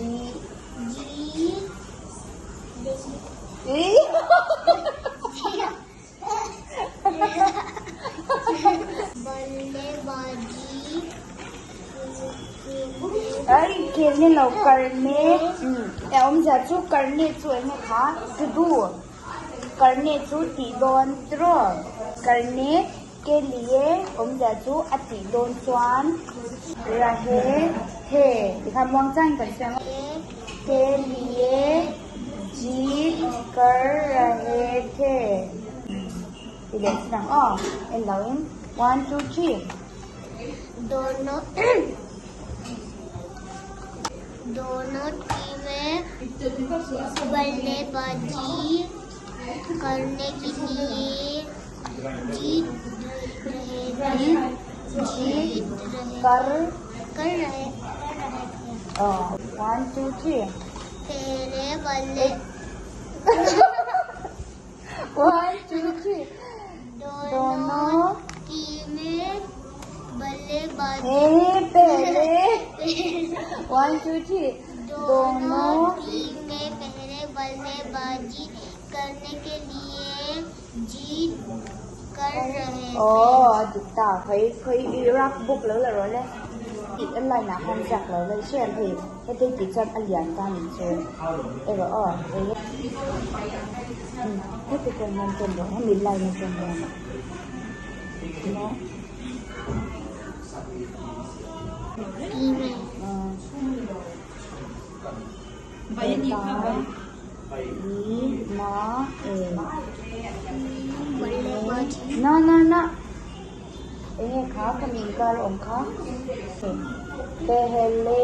G Ai ke ni lo karne e awmzia chu karne chu eng nge kha to do karne chu tih dawn tiraw karne ke liye awmzia chu a tih dawn chuan rahe the tikhan muangchang kan siam a ke liye jeet kar rahe the ti leh chin ang aw en lo in one two three. Dono दोनों टीमें बल्लेबाजी करने के लिए जीत रहे जीत जीत रहे कर कर रहे कर रहे थे। One two three पहले बल्ले one two three दोनों दोनों टीमें बल्लेबाजी हे पहले one two three दोनों दोनों टीमें पहले बल्लेबाजी करने के लिए जीत कर रहे थे। Aw a dik ta khawi khawi i rough book lo la rawh le tih a line ah khan ziak lo la i hriat hei heti tih chuan a lian ta ni chu erawh aw heti pawh hian pen rawh hemi line atang hian Na na na enge kha ka min kar awm kha pehle.